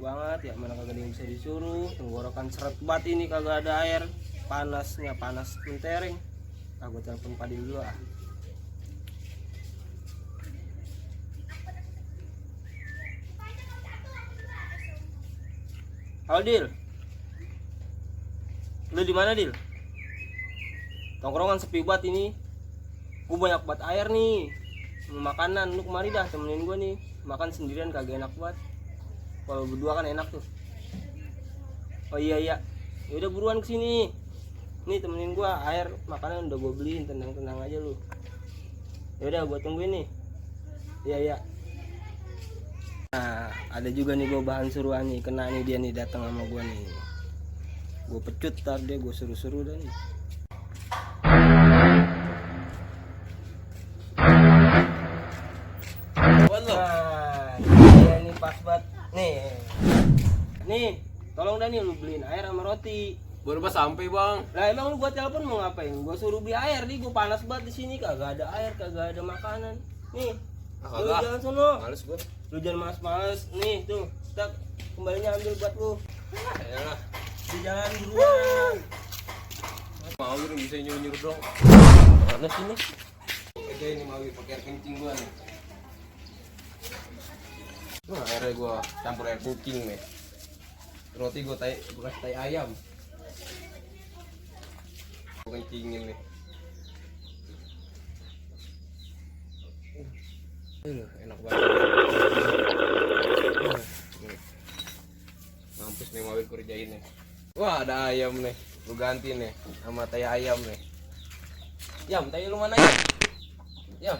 banget ya, mana kagak ada yang bisa disuruh. Tenggorokan seret banget ini, kagak ada air. Panasnya panas mentereng. Aku telepon Padil dulu ah. Halo Dil, lu di mana Dil? Tongkrongan sepi banget ini. Gue banyak banget air nih. Mau makanan, lu kemari dah temenin gue nih. Makan sendirian kagak enak banget. Kalau berdua kan enak tuh. Oh iya. Yaudah buruan kesini. Nih temenin gue, air, makanan udah gue beliin, tenang-tenang aja lu. Yaudah gue tungguin nih. Iya. Nah, ada juga nih gue bahan suruhan nih, kena nih dia nih datang sama gue nih. Gue pecut ntar dia, gue suruh-suruh dah nih. Nah, dia nih pas banget nih, tolong dah nih lu beliin air sama roti. Baru pas sampai bang. Lah emang lu gua telepon mau ngapain? Gua suruh beli air nih, gua panas banget di sini, kagak ada air, kagak ada makanan. Nih, lu jangan sono. Males gua. Lu jangan males-males. Nih tuh, tak kembalinya ambil buat lu. Ayolah. Di jalan buruan. Mau lu bisa nyuruh-nyuruh dong. Mana sini? Oke ini mau pakai air kencing gua nih. Wah, airnya gua campur air cooking nih. Roti gua kasih tai ayam. Gua kencingin nih. Enak banget. Mampus nih mau kerjain nih. Wah, ada ayam nih. Lu ganti nih sama tai ayam nih. Yam, tai lu mana ya? Yam.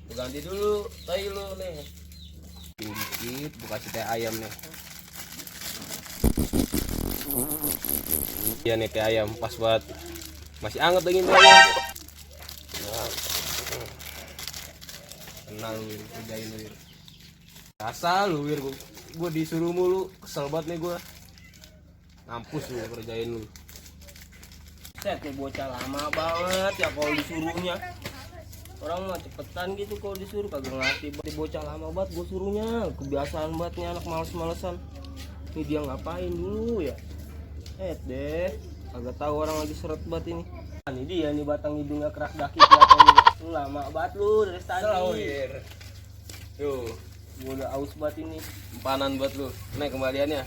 Lu ganti dulu tai lu nih. Dikit, gua kasih tai ayam nih. Iya nih tai ayam, pas banget. Masih anget lagi nih ayam. Tenang Wir, kerjain Wir. Asal lu Wir, gua disuruh mulu, kesel banget nih gua. Ngampus lu kerjain lu. Set nih bocah lama banget ya kalau disuruhnya. Orang mah cepetan gitu kalau disuruh, kagak ngerti. Bocah lama banget gua suruhnya, kebiasaan banget nih anak males-malesan. Ini dia ngapain dulu ya? Deh, kagak tahu orang lagi seret banget ini. Ini dia nih batang hidungnya keras daki kelihatan. Lu lama banget lu dari tadi. Selawir. Tuh, Gua udah aus banget ini. empanan buat lu. Nih kembaliannya.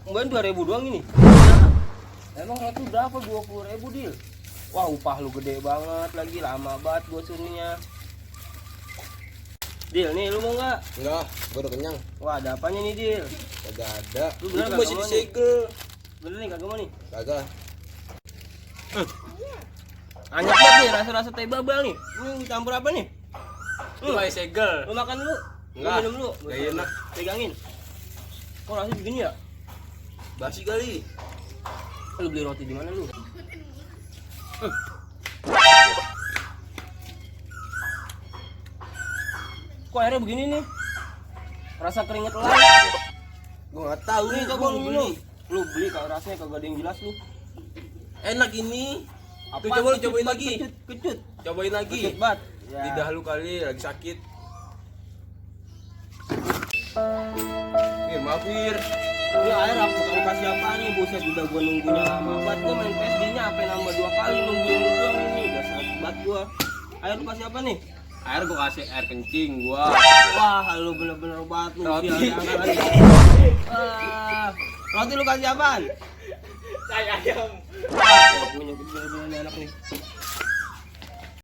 Kembali 2.000 doang ini. Emang roti berapa? 20.000 Dil. Wah, upah lu gede banget lagi, lama banget gua suruhnya. Dil, nih lu mau nggak? Enggak, gua udah kenyang. Wah, ada apanya nih Dil? Kagak ada. Lu bener Itu kagak masih mau disegel. Bener nih kagak mau nih? Kagak. Anyep banget nih, rasa-rasa teh babal nih. Ini campur apa nih? Lu kayak segel. Lu makan dulu. Enggak. Lu minum dulu. Gak enak. Pegangin. Kok rasanya begini ya? Basi kali. Lu beli roti di mana lu? Kok airnya begini nih? Rasa keringet lagi. Gua enggak tahu Nih, coba lu beli. minum. Lu beli kalau rasanya kagak ada yang jelas lu. Enak ini. Apa? Tuh, coba lu cobain lagi. Kecut. Cobain lagi. Kecut banget. Ya. Lidah lu kali lagi sakit. Maaf Wir. Ini air aku bukan kasih apa nih, buset udah gua nunggunya lama banget. Gua main PSG-nya apa nambah 2 kali nungguin lu doang ini. Udah sakit banget gua. Air lu kasih apa nih? Air gua kasih air kencing gua. Wah, lu bener-bener banget lu. Roti. Roti lu kasih apaan? Tai ayam. Punya bener-bener enak nih.